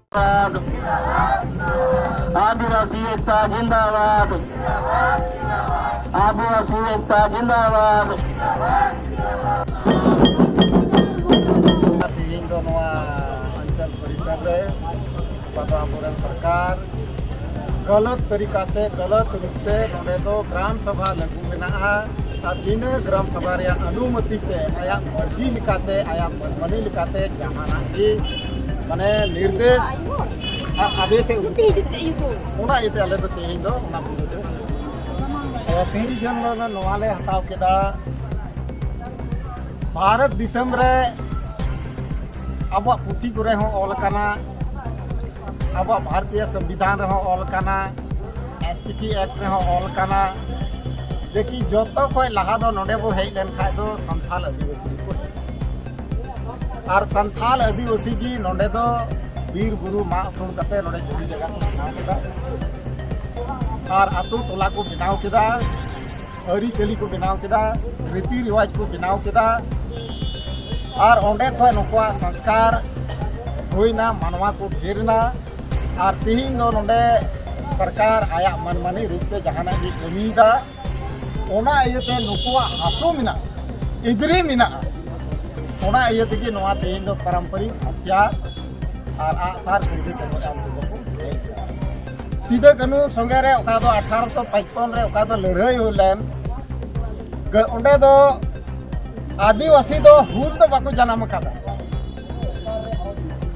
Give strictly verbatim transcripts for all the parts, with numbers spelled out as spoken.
जिंदाबाद। आदिवासी एकता जिंदाबाद। आदिवासी एकता जिंदाबाद। ᱛᱮᱦᱮᱧ ᱫᱚ ᱱᱚᱣᱟ ᱚᱧᱪᱚᱞ ᱯᱚᱨᱤᱥᱚᱨ ᱨᱮ ᱚᱠᱟ ᱫᱚ ᱟᱵᱚᱨᱮᱱ ᱥᱚᱨᱠᱟᱨ ᱜᱟᱞᱟᱛ ᱛᱟᱹᱨᱤᱠᱟ ᱛᱮ, ᱜᱟᱞᱟᱛ ᱨᱩᱯ ᱛᱮ ᱱᱚᱰᱮ ᱫᱚ ᱜᱨᱟᱢ ᱥᱚᱵᱷᱟ ᱞᱟᱹᱜᱩ ᱢᱮᱱᱟᱜᱼᱟ᱾ ᱟᱨ ᱵᱤᱱᱟᱹ ᱜᱨᱟᱢ ᱥᱚᱵᱷᱟ ᱨᱮᱭᱟᱜ ᱚᱱᱩᱢᱚᱛᱤ ᱛᱮ, ᱟᱭᱟᱜ ᱢᱟᱹᱨᱡᱤ ᱞᱮᱠᱟᱛᱮ, ᱟᱭᱟᱜ ᱢᱟᱹᱱᱢᱟᱹᱱᱤ ᱞᱮᱠᱟᱛᱮ ᱡᱟᱦᱟᱱᱟᱜ ᱜᱮ, ᱢᱟᱱᱮ, ᱱᱤᱨᱫᱮᱥ ᱟᱨ ᱟᱫᱮᱥ ᱮ ᱩᱰᱩᱠ, ᱚᱱᱟ ᱤᱭᱟᱹᱛᱮ ᱟᱞᱮ ᱫᱚ ᱛᱮᱦᱮᱧ ᱫᱚ ᱚᱱᱟ ᱵᱤᱨᱩᱫᱷ ᱨᱮ ᱛᱮᱦᱮᱧ ᱡᱚᱱ ᱱᱚᱣᱟ ᱞᱮ ᱦᱟᱛᱟᱣ ᱠᱮᱫᱟ᱾ ᱵᱷᱟᱨᱚᱛ ᱫᱤᱥᱚᱢ ᱨᱮ ᱟᱵᱚᱣᱟᱜ ᱯᱩᱛᱷᱤ ᱠᱚᱨᱮ ᱦᱚᱸ ᱚᱞ ᱟᱠᱟᱱᱟ, ᱟᱵᱚᱣᱟᱜ ᱵᱷᱟᱨᱚᱛᱤᱭᱚ ᱥᱚᱝᱵᱤᱫᱷᱟᱱ ᱨᱮᱦᱚᱸ ᱚᱞ ᱟᱠᱟᱱᱟ, ᱮᱥ ᱯᱤ ᱴᱤ ᱮᱠᱴ ᱨᱮᱦᱚᱸ ᱚᱞ ᱟᱠᱟᱱᱟ, ᱡᱮ ᱠᱤ ᱡᱚᱛᱚ ᱠᱷᱚᱡ ᱞᱟᱦᱟ ᱫᱚ ᱱᱚᱰᱮ ᱵᱚ ᱦᱮᱡ ᱞᱮᱱ ᱠᱷᱟᱡ ᱫᱚ ᱥᱟᱱᱛᱷᱟᱞ ᱟᱹᱫᱤᱵᱟᱹᱥᱤ ᱜᱮᱠᱚ ᱦᱮᱡ᱾ ᱟᱨ ᱥᱟᱱᱛᱷᱟᱞ ᱟᱹᱫᱤᱵᱟᱹᱥᱤ ᱜᱮ ᱱᱚᱰᱮ ᱫᱚ ᱵᱤᱨ ᱵᱩᱨᱩ ᱢᱟᱜ ᱩᱛᱩᱲ ᱠᱟᱛᱮ ᱱᱚᱰᱮ ᱡᱩᱢᱤ ᱡᱟᱭᱜᱟ ᱠᱚ ᱵᱮᱱᱟᱣ ᱠᱮᱫᱟ ᱟᱨ ᱟᱹᱛᱩ ᱴᱚᱞᱟ ᱠᱚ ᱵᱮᱱᱟᱣ ᱠᱮᱫᱟ, ᱟᱹᱨᱤᱪᱟᱹᱞᱤ ᱠᱚ ᱵᱮᱱᱟᱣ ᱠᱮᱫᱟ, ᱨᱤᱛᱤ ᱨᱮᱣᱟᱡᱽ ᱠᱚ ᱵᱮᱱᱟᱣ ᱠᱮᱫᱟ᱾ ᱟᱨ ᱚᱸᱰᱮ ᱠᱷᱚᱱ ᱱᱩᱠᱩᱣᱟᱜ ᱥᱚᱝᱥᱠᱟᱨ ᱦᱩᱭᱱᱟ, ᱢᱟᱱᱣᱟ ᱠᱚ ᱰᱷᱮᱨ ᱮᱱᱟ᱾ ᱟᱨ ᱛᱤᱦᱤᱧ ᱫᱚ ᱱᱚᱰᱮ ᱥᱚᱨᱠᱟᱨ ᱟᱭᱟᱜ ᱢᱟᱹᱱᱢᱟᱹᱱᱤ ᱨᱩᱯ ᱛᱮ ᱡᱟᱦᱟᱱᱟᱜ ᱜᱮ ᱠᱟᱹᱢᱤᱭᱮᱫᱟ, ᱚᱱᱟ ᱤᱭᱟᱹᱛᱮ ᱱᱩᱠᱩᱣᱟᱜ ᱦᱟᱹᱥᱩ ᱢᱮᱱᱟᱜᱼᱟ, ᱤᱫᱽᱨᱤ ᱢᱮᱱᱟᱜᱼᱟ᱾ ᱚᱱᱟ ᱤᱭᱟᱹ ᱛᱮᱜᱮ ᱱᱚᱣᱟ ᱛᱮᱦᱮᱧ ᱫᱚ ᱯᱟᱨᱚᱢᱯᱚᱨᱤᱠ ᱦᱟᱛᱤᱭᱟᱨ ᱟᱨ ᱟᱜᱼᱥᱟᱨ ᱠᱚ ᱤᱫᱤ ᱠᱟᱛᱮ ᱟᱢ ᱛᱮᱫᱚ ᱠᱚ ᱞᱟᱹᱭ ᱠᱮᱫᱟ᱾ ᱥᱤᱫᱟᱹ ᱠᱟᱹᱱᱦᱩ ᱥᱚᱸᱜᱮ ᱨᱮ ᱚᱠᱟ ᱫᱚ ᱟᱴᱷᱟᱨᱚᱥᱚ ᱯᱟᱸᱪᱯᱚᱱ ᱨᱮ ᱚᱠᱟ ᱫᱚ ᱞᱟᱹᱲᱦᱟᱹᱭ ᱦᱩᱭ ᱞᱮᱱ, ᱜᱟᱹ-, ᱚᱸᱰᱮ ᱫᱚ ᱟᱹᱫᱤᱵᱟᱹᱥᱤ ᱫᱚ ᱦᱩᱞ ᱫᱚ ᱵᱟᱠᱚ ᱡᱟᱱᱟᱢ ᱟᱠᱟᱫᱟ᱾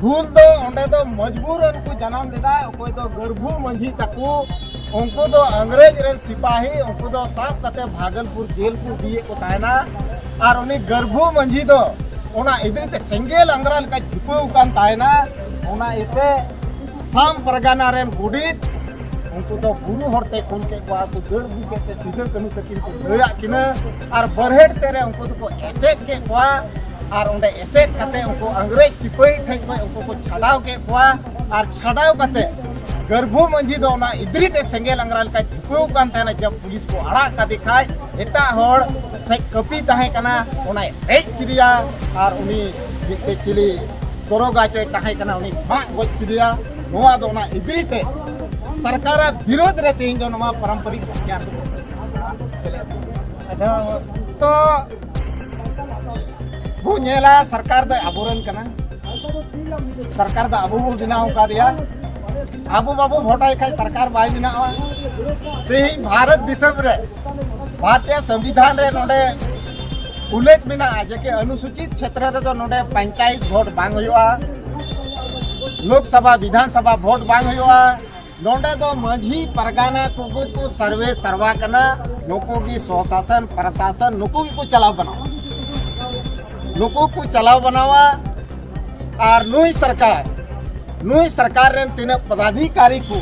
ᱦᱩᱞ ᱫᱚ ᱚᱸᱰᱮ ᱫᱚ ᱢᱚᱡᱽᱵᱩᱨ ᱨᱮᱱ ᱠᱚ ᱡᱟᱱᱟᱢ ᱞᱮᱫᱟ᱾ ᱚᱠᱚᱭ ᱫᱚ ᱜᱟᱹᱨᱵᱷᱩ ᱢᱟᱹᱡᱷᱤ ᱛᱟᱠᱚ, ᱩᱱᱠᱩ ᱫᱚ ᱤᱝᱨᱮᱡᱽ ᱨᱮᱱ ᱥᱤᱯᱟᱦᱤ, ᱩᱱᱠᱩ ᱫᱚ ᱥᱟᱵ ᱠᱟᱛᱮ ᱵᱷᱟᱜᱚᱞᱯᱩᱨ ᱡᱮᱞ ᱠᱚ ᱤᱫᱤᱭᱮᱫ ᱠᱚ ᱛᱟᱦᱮᱱᱟ᱾ ᱟᱨ ᱩᱱᱤ ᱜᱟᱹᱨᱵᱷᱩ ᱢᱟᱹᱡᱷᱤ ᱫᱚ ᱚᱱᱟ ᱤᱫᱨᱤ ᱛᱮ ᱥᱮᱸᱜᱮᱞ ᱟᱝᱜᱽᱨᱟ ᱞᱮᱠᱟ ᱡᱷᱤᱯᱟᱹᱣ ᱟᱠᱟᱱ ᱛᱟᱦᱮᱱᱟ᱾ ᱚᱱᱟ ᱤᱭᱟᱹᱛᱮ ᱥᱟᱢ ᱯᱟᱨᱜᱟᱱᱟ ᱨᱮᱱ ᱜᱚᱰᱮᱛ ᱩᱱᱠᱩ ᱫᱚ ᱵᱩᱨᱩ ᱦᱚᱨ ᱛᱮ ᱠᱩᱞ ᱠᱮᱫ ᱠᱚᱣᱟ, ᱠᱚ ᱫᱟᱹᱲ ᱟᱹᱜᱩ ᱠᱮᱫ ᱛᱮ ᱥᱤᱫᱟᱹ ᱠᱟᱹᱱᱦᱩ ᱛᱟᱹᱠᱤᱱ ᱠᱚ ᱞᱟᱹᱭᱟᱫ ᱠᱤᱱᱟᱹ᱾ ᱟᱨ ᱵᱟᱨᱦᱮᱴ ᱥᱮᱫ ᱨᱮ ᱩᱱᱠᱩ ᱫᱚᱠᱚ ᱮᱥᱮᱫ ᱠᱮᱫ ᱠᱚᱣᱟ᱾ ᱟᱨ ᱚᱸᱰᱮ ᱮᱥᱮᱫ ᱠᱟᱛᱮ ᱩᱱᱠᱩ ᱤᱝᱨᱮᱡᱽ ᱥᱤᱯᱟᱹᱦᱤ ᱴᱷᱮᱱ ᱠᱷᱚᱱ ᱩᱱᱠᱩ ᱠᱚ ᱪᱷᱟᱰᱟᱣ ᱠᱮᱫ ᱠᱚᱣᱟ᱾ ᱟᱨ ᱪᱷᱟᱰᱟᱣ ᱠᱟᱛᱮ ᱜᱟᱹᱨᱵᱷᱩ ᱢᱟᱹᱡᱷᱤ ᱫᱚ ᱚᱱᱟ ᱤᱫᱨᱤ ᱛᱮ ᱥᱮᱸᱜᱮᱞ ᱟᱝᱜᱽᱨᱟ ᱞᱮᱠᱟᱭ ᱫᱷᱤᱯᱟᱹᱣ ᱠᱟᱱ ᱛᱟᱦᱮᱱᱟ᱾ ᱡᱟᱵ ᱯᱩᱞᱤᱥ ᱠᱚ ᱟᱲᱟᱜ ᱠᱟᱫᱮ ᱠᱷᱟᱡ, ᱮᱴᱟᱜ ᱦᱚᱲ ᱴᱷᱮᱡ ᱠᱟᱹᱯᱤ ᱛᱟᱦᱮᱸ ᱠᱟᱱᱟ, ᱚᱱᱟᱭ ᱨᱮᱡ ᱠᱮᱫᱮᱭᱟ᱾ ᱟᱨ ᱩᱱᱤ ᱢᱤᱫᱴᱮᱡ ᱪᱤᱞᱤ ᱫᱚᱨᱚᱜᱟ ᱪᱚᱭ ᱛᱟᱦᱮᱸ ᱠᱟᱱᱟ, ᱩᱱᱤ ᱢᱟᱜ ᱜᱚᱡ ᱠᱮᱫᱮᱭᱟ᱾ ᱱᱚᱣᱟ ᱫᱚ ᱚᱱᱟ ᱤᱫᱨᱤ ᱛᱮ ᱥᱚᱨᱠᱟᱨᱟᱜ ᱵᱤᱨᱳᱫᱷ ᱨᱮ ᱛᱮᱦᱮᱧ ᱫᱚ ᱱᱚᱣᱟ ᱯᱟᱨᱚᱢᱯᱚᱨᱤᱠ ᱦᱟᱛᱤᱭᱟᱨ ᱫᱚ ᱥᱮᱞᱮᱫ᱾ ᱟᱪᱪᱷᱟ᱾ ᱛᱚ ᱵᱚ ᱧᱮᱞᱟ, ᱥᱚᱨᱠᱟᱨ ᱫᱚ ᱟᱵᱚᱨᱮᱱ ᱠᱟᱱᱟ, ᱥᱚᱨᱠᱟᱨ ᱫᱚ ᱟᱵᱚ ᱵᱚ ᱵᱮᱱᱟᱣ ᱟᱠᱟᱫᱮᱭᱟ᱾ ᱟᱵᱚ ᱵᱟᱵᱚ ᱵᱷᱳᱴᱟᱭ ᱠᱷᱟᱡ ᱥᱚᱨᱠᱟᱨ ᱵᱟᱭ ᱵᱮᱱᱟᱜᱼᱟ᱾ ᱛᱮᱦᱮᱧ ᱵᱷᱟᱨᱚᱛ ᱫᱤᱥᱚᱢ ᱨᱮ, ᱵᱷᱟᱨᱚᱛᱤᱭᱚ ᱥᱚᱝᱵᱤᱫᱷᱟᱱ ᱨᱮ ᱱᱚᱰᱮ ᱩᱞᱞᱮᱠᱷ ᱢᱮᱱᱟᱜᱼᱟ ᱡᱮ ᱠᱤ ᱚᱱᱩᱥᱩᱪᱤᱛ ᱪᱷᱮᱛᱨᱚ ᱨᱮᱫᱚ ᱱᱚᱰᱮ ᱯᱚᱧᱪᱟᱭᱮᱛ ᱵᱷᱳᱴ ᱵᱟᱝ ᱦᱩᱭᱩᱜᱼᱟ, ᱞᱳᱠᱥᱚᱵᱷᱟ ᱵᱤᱫᱷᱟᱱ ᱥᱚᱵᱷᱟ ᱵᱷᱳᱴ ᱵᱟᱝ ᱦᱩᱭᱩᱜᱼᱟ᱾ ᱱᱚᱰᱮ ᱫᱚ ᱢᱟᱹᱡᱷᱤ ᱯᱟᱨᱜᱟᱱᱟ ᱠᱚᱜᱮ ᱠᱚ ᱥᱟᱨᱵᱷᱮ ᱥᱟᱨᱣᱟ ᱠᱟᱱᱟ᱾ ᱱᱩᱠᱩ ᱜᱮ ᱥᱚᱥᱟᱥᱚᱱ ᱯᱨᱚᱥᱟᱥᱚᱱ ᱱᱩᱠᱩ ᱜᱮᱠᱚ ᱪᱟᱞᱟᱣ ᱵᱟᱱᱟᱣᱟ, ᱱᱩᱠᱩ ᱠᱚ ᱪᱟᱞᱟᱣ ᱵᱟᱱᱟᱣᱟ᱾ ᱟᱨ ᱱᱩᱭ ᱥᱚᱨᱠᱟᱨ, ᱱᱩᱭ ᱥᱚᱨᱠᱟᱨ ᱨᱮᱱ ᱛᱤᱱᱟᱹᱜ ᱯᱚᱫᱟᱫᱷᱤᱠᱟᱨᱤ ᱠᱚ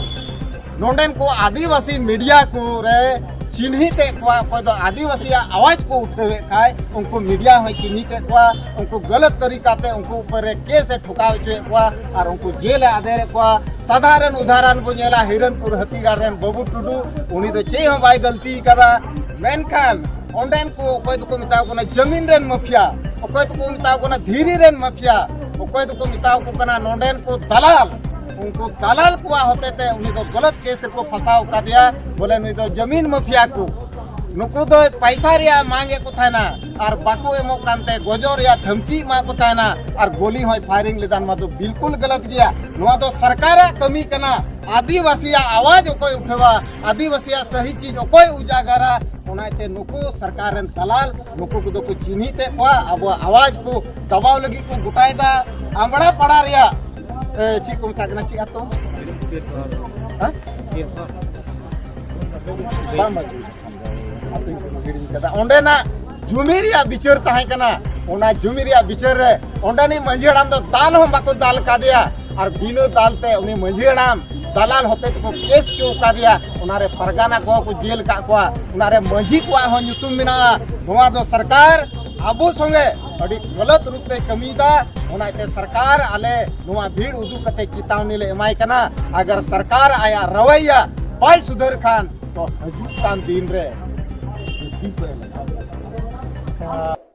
ᱱᱚᱰᱮᱱ ᱠᱚ ᱟᱹᱫᱤᱵᱟᱹᱥᱤ ᱢᱤᱰᱤᱭᱟ ᱠᱚ ᱨᱮ ᱪᱤᱱᱦᱤᱛ ᱮᱫ ᱠᱚᱣᱟ, ᱚᱠᱚᱭ ᱫᱚ ᱟᱹᱫᱤᱵᱟᱹᱥᱤᱭᱟᱜ ᱟᱣᱟᱡᱽ ᱠᱚ ᱩᱴᱷᱟᱹᱣᱮᱫ ᱠᱷᱟᱡ ᱩᱱᱠᱩ ᱢᱤᱰᱤᱭᱟ ᱦᱚᱸᱭ ᱪᱤᱱᱦᱤᱛ ᱮᱫ ᱠᱚᱣᱟ, ᱩᱱᱠᱩ ᱜᱟᱞᱟᱛ ᱛᱟᱹᱨᱤᱠᱟ ᱛᱮ ᱩᱱᱠᱩ ᱩᱯᱚᱨ ᱨᱮ ᱠᱮᱥ ᱮ ᱴᱷᱚᱠᱟᱣ ᱦᱚᱪᱚᱭᱮᱫ ᱠᱚᱣᱟ ᱟᱨ ᱩᱱᱠᱩ ᱡᱮᱞ ᱮ ᱟᱫᱮᱨᱮᱫ ᱠᱚᱣᱟ᱾ ᱥᱟᱫᱷᱟᱨᱚᱱ ᱩᱫᱟᱦᱚᱨᱚᱱ ᱵᱚ ᱧᱮᱞᱟ, ᱦᱤᱨᱚᱱᱯᱩᱨ ᱦᱟᱹᱛᱤᱜᱟᱲ ᱨᱮᱱ ᱵᱟᱹᱵᱩ ᱴᱩᱰᱩ, ᱩᱱᱤ ᱫᱚ ᱪᱮᱫ ᱦᱚᱸ ᱵᱟᱭ ᱜᱟᱹᱞᱛᱤ ᱠᱟᱫᱟ, ᱢᱮᱱᱠᱷᱟᱱ ᱚᱸᱰᱮᱱ ᱠᱚ ᱚᱠᱚᱭ ᱫᱚᱠᱚ ᱢᱮᱛᱟ ᱠᱚ ᱠᱟᱱᱟ ᱡᱟᱢᱤᱱ ᱨᱮᱱ ᱢᱟᱯᱷᱤᱭᱟ, ᱚᱠᱚᱭ ᱫᱚᱠᱚ ᱢᱮᱛᱟ ᱠᱚ ᱠᱟᱱᱟ ᱫᱷᱤᱨᱤ ᱨᱮᱱ ᱢᱟᱯᱷᱤᱭᱟ, ᱚᱠᱚᱭ ᱫᱚᱠᱚ ᱢᱮᱛᱟ ᱠᱚ ᱠᱟᱱᱟ ᱱᱚᱰᱮᱱ ᱠᱚ ᱫᱟᱞᱟᱞ, ᱩᱱᱠᱩ ᱫᱟᱞᱟᱞ ᱠᱚᱣᱟᱜ ᱦᱚᱛᱮ ᱛᱮ ᱩᱱᱤ ᱫᱚ ᱜᱟᱞᱟᱛ ᱠᱮᱥ ᱨᱮᱠᱚ ᱯᱷᱟᱸᱥᱟᱣ ᱠᱟᱫᱮᱭᱟ, ᱵᱚᱞᱮ ᱱᱩᱭ ᱫᱚ ᱡᱟᱢᱤᱱ ᱢᱟᱯᱷᱤᱭᱟ ᱠᱚ᱾ ᱱᱩᱠᱩ ᱫᱚ ᱯᱟᱭᱥᱟ ᱨᱮᱭᱟᱜ ᱢᱟᱝ ᱮᱫ ᱠᱚ ᱛᱟᱦᱮᱱᱟ ᱟᱨ ᱵᱟᱠᱚ ᱮᱢᱚᱜ ᱠᱟᱱᱛᱮ ᱜᱚᱡᱚᱜ ᱨᱮᱭᱟᱜ ᱫᱷᱟᱢᱠᱤ ᱮᱢᱟ ᱠᱚ ᱛᱟᱦᱮᱱᱟ ᱟᱨ ᱜᱳᱞᱤ ᱦᱚᱸᱭ ᱯᱷᱟᱭᱨᱤᱝ ᱞᱮᱫᱟ᱾ ᱱᱚᱣᱟ ᱫᱚ ᱵᱤᱞᱠᱩᱞ ᱜᱟᱞᱟᱛ ᱜᱮᱭᱟ᱾ ᱱᱚᱣᱟ ᱫᱚ ᱥᱚᱨᱠᱟᱨᱟᱜ ᱠᱟᱹᱢᱤ ᱠᱟᱱᱟ᱾ ᱟᱹᱫᱤᱵᱟᱹᱥᱤᱭᱟᱜ ᱟᱣᱟᱡᱽ ᱚᱠᱚᱭ ᱩᱴᱷᱟᱹᱣᱟ, ᱟᱹᱫᱤᱵᱟᱹᱥᱤᱭᱟᱜ ᱥᱟᱹᱦᱤ ᱪᱤᱡᱽ ᱚᱠᱚᱭ ᱩᱡᱟᱜᱟᱨᱟ, ᱚᱱᱟᱛᱮ ᱱᱩᱠᱩ ᱥᱚᱨᱠᱟᱨ ᱨᱮᱱ ᱫᱟᱞᱟᱞ, ᱱᱩᱠᱩ ᱠᱚᱫᱚ ᱠᱚ ᱪᱤᱱᱦᱤᱛ ᱮᱫ ᱠᱚᱣᱟ, ᱟᱵᱚᱣᱟᱜ ᱟᱣᱟᱡᱽ ᱠᱚ ᱫᱟᱵᱟᱣ ᱞᱟᱹᱜᱤᱫ ᱠᱚ ᱜᱚᱴᱟᱭᱮᱫᱟ᱾ ᱟᱢᱵᱲᱟ ᱯᱟᱲᱟ ᱨᱮᱭᱟᱜ, ᱮ, ᱪᱮᱫ ᱠᱚ ᱢᱮᱛᱟᱜ ᱠᱟᱱᱟ, ᱪᱮᱫ ᱟᱛᱳ? ᱦᱮᱸ? ᱵᱟᱝ ᱵᱷᱟᱹᱜᱤ᱾ ᱟᱛᱳ ᱧᱩᱛᱩᱢ ᱦᱤᱲᱤᱧ ᱠᱟᱫᱟ᱾ ᱚᱸᱰᱮᱱᱟᱜ ᱡᱩᱢᱤ ᱨᱮᱭᱟᱜ ᱵᱤᱪᱟᱹᱨ ᱛᱟᱦᱮᱸ ᱠᱟᱱᱟ᱾ ᱚᱱᱟ ᱡᱩᱢᱤ ᱨᱮᱭᱟᱜ ᱵᱤᱪᱟᱹᱨ ᱨᱮ ᱚᱸᱰᱮᱱᱤᱡ ᱢᱟᱹᱡᱷᱤ ᱦᱟᱲᱟᱢ ᱫᱚ ᱫᱟᱞ ᱦᱚᱸ ᱵᱟᱠᱚ ᱫᱟᱞ ᱠᱟᱫᱮᱭᱟ᱾ ᱟᱨ ᱵᱤᱱᱟᱹ ᱫᱟᱞ ᱛᱮ ᱩᱱᱤ ᱢᱟᱹᱡᱷᱤ ᱦᱟᱲᱟᱢ ᱫᱟᱞᱟᱞ ᱦᱚᱛᱮ ᱛᱮᱠᱚ ᱠᱮᱥ ᱦᱚᱪᱚ ᱠᱟᱫᱮᱭᱟ᱾ ᱚᱱᱟᱨᱮ ᱯᱟᱨᱜᱟᱱᱟ ᱠᱚᱦᱚᱸ ᱠᱚ ᱡᱮᱞ ᱠᱟᱜ ᱠᱚᱣᱟ᱾ ᱚᱱᱟᱨᱮ ᱢᱟᱹᱡᱷᱤ ᱠᱚᱣᱟᱜ ᱦᱚᱸ ᱧᱩᱛᱩᱢ ᱢᱮᱱᱟᱜᱼᱟ᱾ ᱱᱚᱣᱟ ᱫᱚ ᱥᱚᱨᱠᱟᱨ ᱟᱵᱚ ᱥᱚᱸᱜᱮ ᱟᱹᱰᱤ ᱜᱟᱞᱟᱛ ᱨᱩᱯ ᱛᱮᱭ ᱠᱟᱹᱢᱤᱭᱮᱫᱟ᱾ ᱚᱱᱟᱛᱮ ᱥᱚᱨᱠᱟᱨ ᱟᱞᱮ ᱱᱚᱣᱟ ᱵᱷᱤᱲ ᱩᱫᱩᱜ ᱠᱟᱛᱮ ᱪᱮᱛᱟᱣᱱᱤ ᱞᱮ ᱮᱢᱟᱭ ᱠᱟᱱᱟ᱾ ᱟᱜᱟᱨ ᱥᱚᱨᱠᱟᱨ ᱟᱭᱟᱜ ᱨᱟᱣᱟᱭᱟ ᱵᱟᱭ ᱥᱩᱫᱷᱟᱹᱨ ᱠᱷᱟᱱ ᱛᱚ ᱦᱤᱡᱩᱜ ᱠᱟᱱ ᱫᱤᱱ ᱨᱮ ᱵᱩᱫᱽᱫᱷᱤ ᱠᱚ ᱮᱢᱟ᱾ ᱟᱪᱪᱷᱟ᱾